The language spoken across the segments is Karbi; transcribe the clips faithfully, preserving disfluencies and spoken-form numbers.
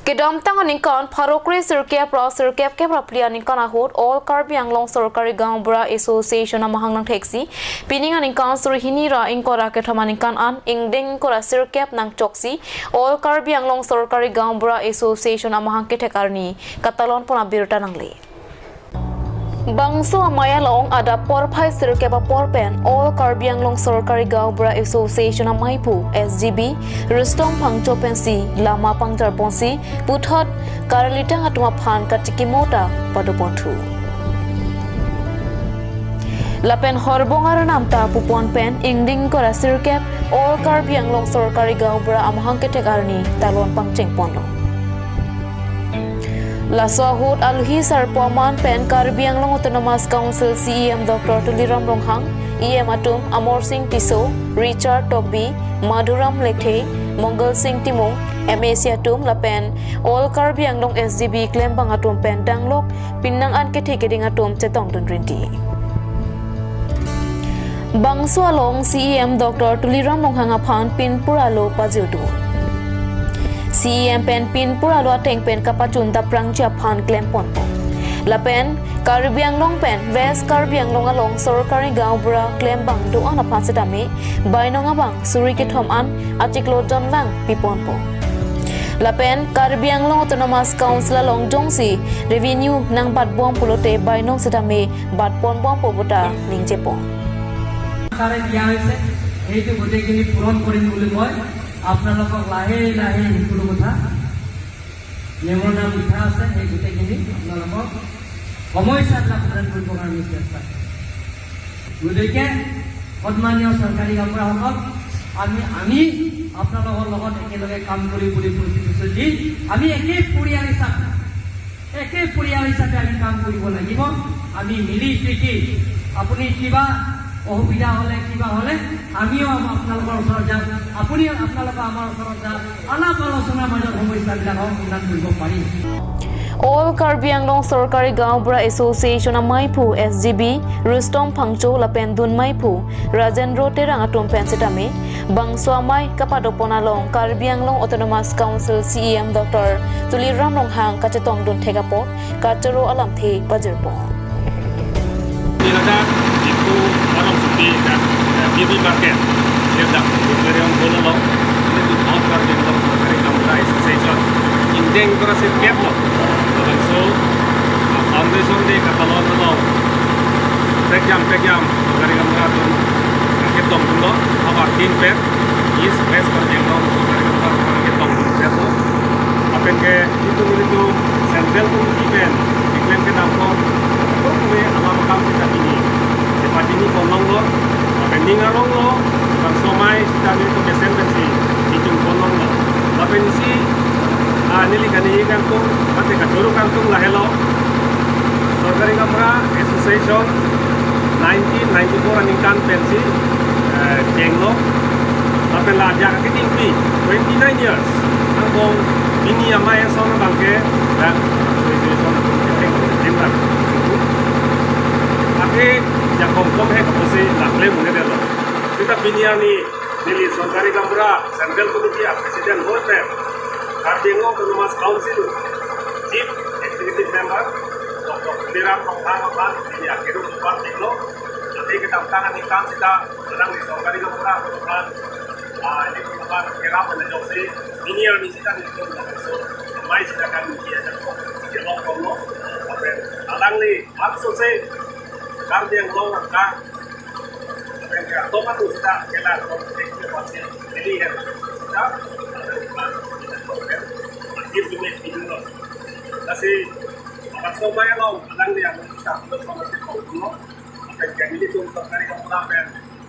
Kedamtang aningkan pharo kre sirkep ra sirkep kep ra phli aningkan ahut All Karbi Anglong Sorkari Gaonbura Association amahang nangtheksi, pining aningkan suri hini ra ingkoi ra kethom aningkan an ingdeng ingkoi ra sirkep nangchoksi All Karbi Anglong Sorkari Gaonbura Association amahang kethek arni katalon pon abirta nangle. Bangso amei along adap porphai sirkep apor pen All Karbi Anglong Sorkari Gaonbura Association ameiphu S G B Rustom Phangcho pensi lama pangjar ponsi puthot karlitang atum aphan kachikimo ta padoponthu. Lapen horbong arnam ta pupon pen ingdeng ingkoi ra sirkep All Karbi Anglong Sorkari Gaonbura amahang kethek arni talon pangcheng ponlo. Laso ahut alohi sarpo aman pen Karbi Anglong Autonomous Council C E M Doctor Tuliram Ronghang, E M atum Amar Sing Tisso, Richard Tokbi, Madhuram Lekthe, Mongal Sing Timung, M A C atum lapen All Karbi Anglong S G B klembang atum pen danglok pinnang an kethe keding atum chetongdun rinti. Bangso along C E M Doctor Tuliram Ronghang aphan pinpur alo pajirdun. C E M pen pinpur alo ateng pen kapachun daprangji aphan klemponpo. Lapen Karbi Anglong pen West Karbi Anglong along Sorkari Gaonbura klembang do-an aphan setame bainong abang suri kethom an achiklo jonvang piponpo. Lapen Karbi Anglong Autonomous Council along jongsi revenue nangbatbom pulote bainong setame batponbompo puta ningjepon. চৰকাৰে দিয়া হৈছে, সেইটো গোটেইখিনি পূৰণ কৰিম বুলি মই আপোনালোকক লাহে লাহে সকলো কথা মেমৰেণ্ডাম লিখা আছে, সেই গোটেইখিনি আপোনালোকক সমস্যাবিলাক সমাধান কৰিবৰ কাৰণে আমি চেষ্টা কৰিম। গতিকে সন্মানীয় চৰকাৰী গাঁওবুঢ়াসকল, আমি, আমি আপোনালোকৰ লগত একেলগে কাম কৰিম বুলি প্ৰতিশ্ৰুতি দি আমি একে পৰিয়াল হিচাপে, একে পৰিয়াল হিচাপে আমি কাম কৰিব লাগিব। আমি মিলি প্ৰীতি, আপুনি কিবা অসুবিধা হ'লে, কিবা হ'লে আমিও আপোনালোকৰ ওচৰত যাম, আপুনি আপোনালোকে আমাৰ ওচৰত যাওক। আলাপ আলোচনাৰ মাজত সমস্যাবিলাকক সমাধান কৰিব পাৰি। All Karbi Anglong Sorkari Gaonbura Association ameiphu S G B Rustom Phangcho lapen dun meiphu Rajendra Terang atum pen setame bangso amei kapadopon along Karbi Anglong Autonomous Council C E M Doctor Tuliram Ronghang kachetongdun thek apot kachoro alamthe pajirpon. Ini ada itu orang sepi dan, eh, B B market. Dia dak auditorium bola lo. Ini tu tahun Karbi Anglong Sorkari Gaonbura Association. Ingdeng berhasil kep lo. Langsung, ah, foundation day kata lo lo. Pejam, pejam. Sorkari Gaonbura tu. Ketong lo. Apa tin pet. East West Karbi Anglong Sorkari Gaonbura ketong lo. Lapen ke itu itu Central Committee pen diklem kedam ko, ko kami alam kam sita ini. Depa dini ponlong lo, lapen ning arong lo, bangso amei sita itu mesen pensi, dichung ponlong lo. Lapen isi, ah, neli kani kangtung, mate kachoro kangtung lahelo. Sorkari Gaonbura Association nineteen ninety-four aningkan pensi, eh, chenglo. Lapen la ajak ketingpi twenty-nine years. Angbong pini amei ason abangke, ya, association atum keteng keteng. Ake jakong kong he kaposi laklem mune delo. Kita pini ani neli Sorkari Gaonbura Central Committee a President hoi pen Karbi Anglong Autonomous Council Chief Executive Member Doctor Tuliram Ronghang aphan neli akedo tupan diklo. Jadi kedamtang aningkan sita alangli Sorkari Gaonbura aphan, ah, ini aphan kerap menjawab si ini yang di sita di so amei sita kan dia jangkau dia lokal lo. Alangli maksud si Karbi Anglong angka Tomato sita kela konflik ke pasti jadi ya sita akhir dunia itu. Kasi amat somai lo alang dia kita sama kita kuno akan jadi itu Sorkari Gaonbura pen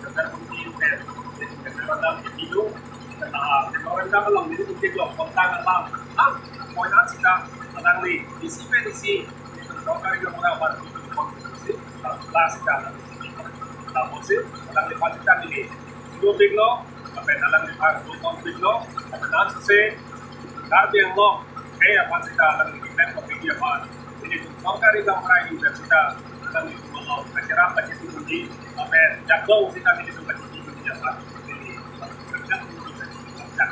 kita mungkin pen kita dalam itu kita memorandum lo jadi kita lo kontak apa ah poin sita alang di isi pen isi Sorkari Gaonbura baru itu konstitusi lah sita lah sita alang di pasukan ini dua big lo, lapen alang di park dua big lo, lapen langsung si Karbi Anglong, eh, apa sita alang di pem kopi dia apa, ini Sorkari Gaonbura ini dan sita alang di dua lo, acara apa itu di, lapen jago sita ini itu apa itu dia apa, ini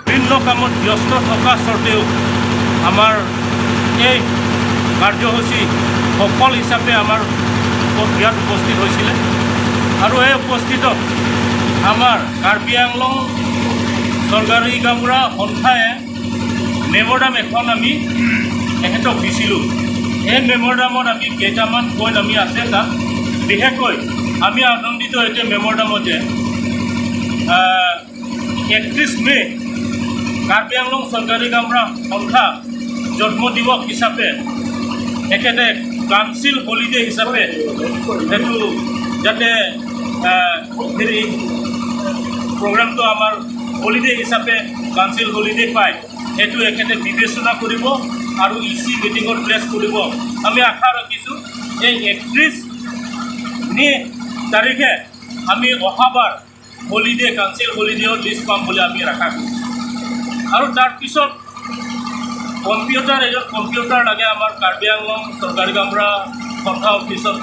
Pinlo কামত ব্যস্ত থকা স্বত্বেও আমাৰ এই কাৰ্যসূচী সফল হিচাপে আমাৰ ইয়াত উপস্থিত হৈছিলে আৰু এই উপস্থিতত আমাৰ কাৰ্বি আংলং চৰকাৰী গাঁওবুঢ়া সন্থাই মেমৰেণ্ডাম এখন আমি তেখেতক দিছিলোঁ। এই মেমৰেণ্ডামত আমি কেইটামান পইণ্ট আমি আছে তাত, বিশেষকৈ আমি আনন্দিত এতিয়া মেমৰেণ্ডামত যে আহ, একত্ৰিশ মে কাৰ্বি আংলং চৰকাৰী গাঁওবুঢ়া সন্থা জন্ম দিৱস হিচাপে তেখেতে কাউন্সিল হলিডে হিচাপে সেইটো যাতে আহ, হেৰি প্ৰগ্ৰামটো আমাৰ হলিডে হিচাপে কাউন্সিল হলিডে পায়, সেইটো এখেতে বিবেচনা কৰিব আৰু ই চি মিটিঙত প্লেচ কৰিব। আমি আশা ৰাখিছোঁ এই একত্ৰিশ মে তাৰিখে আমি অহাবাৰ হলিডে, কাউন্সিল হলিডেৰ লিষ্ট পাম বুলি আমি আশা কৰিছোঁ। আৰু তাৰপিছত কম্পিউটাৰ, এজন কম্পিউটাৰ লাগে আমাৰ কাৰ্বি আংলং চৰকাৰী গাঁওবুঢ়া সন্থা অফিচত,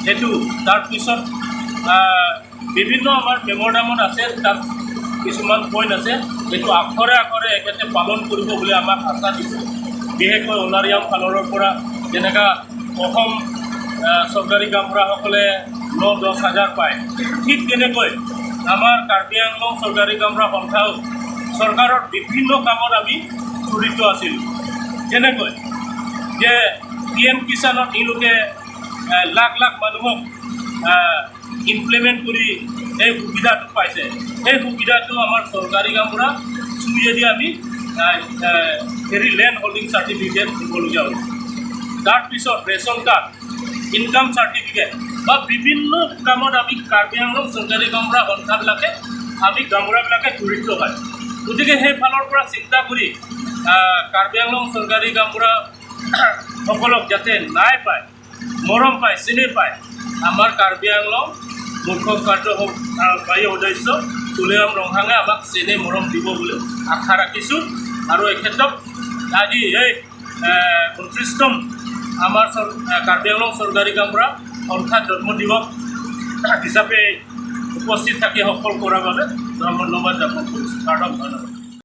সেইটো। তাৰপিছত আহ, বিভিন্ন আমাৰ মেমৰেণ্ডামত আছে, তাত কিছুমান পইণ্ট আছে, সেইটো আখৰে আখৰে এখেতে পালন কৰিব বুলি আমাক আশা দিছে। বিশেষকৈ অনাৰিয়াম ফালৰ পৰা যেনেকা অসম আহ, চৰকাৰী গাঁওবুঢ়াসকলে ন দহ হাজাৰ পায়, ঠিক তেনেকৈ আমাৰ কাৰ্বি আংলং চৰকাৰী গাঁওবুঢ়া সন্থাও চৰকাৰৰ বিভিন্ন কামত আমি জড়িত আছিলোঁ। যেনেকৈ যে পি এম কিষাণত তেওঁলোকে আহ, লাখ লাখ মানুহক আহ, ইমপ্লিমেণ্ট কৰি এই সুবিধাটো পাইছে। সেই সুবিধাটো আমাৰ চৰকাৰী গাঁওবুঢ়া থ্ৰুৱেদি আমি আহ, আহ, হেৰি লেণ্ড হোল্ডিং চাৰ্টিফিকেট দিবলগীয়া হৈছে। তাৰপিছত ৰেচন কাৰ্ড, ইনকাম চাৰ্টিফিকেট বা বিভিন্ন কামত আমি কাৰ্বি আংলং চৰকাৰী গাঁওবুঢ়া সন্থাবিলাকে, আমি গাঁওবুঢ়াবিলাকে জড়িত হয়। গতিকে সেইফালৰ পৰা চিন্তা কৰি আহ, কাৰ্বি আংলং চৰকাৰী গাঁওবুঢ়াসকলক যাতে ন্যায় পায়, মৰম পায়, চিনি পায়, আমাৰ কাৰ্বি আংলং মুখ্য কাৰ্যবাহী সদস্য তুলিৰাম ৰংহাঙে আমাক চিনি মৰম দিব বুলি আশা ৰাখিছোঁ। আৰু এই ক্ষেত্ৰত আজি এই এ, ঊনত্ৰিশতম আমাৰ চৰ-, এ, কাৰ্বি আংলং চৰকাৰী গাঁওবুঢ়া সন্থাৰ জন্ম দিৱস হিচাপে উপস্থিত থাকি সফল কৰাৰ বাবে ধন্যবাদ জ্ঞাপন কৰিছোঁ। কাৰ্ডম ধন্যবাদ।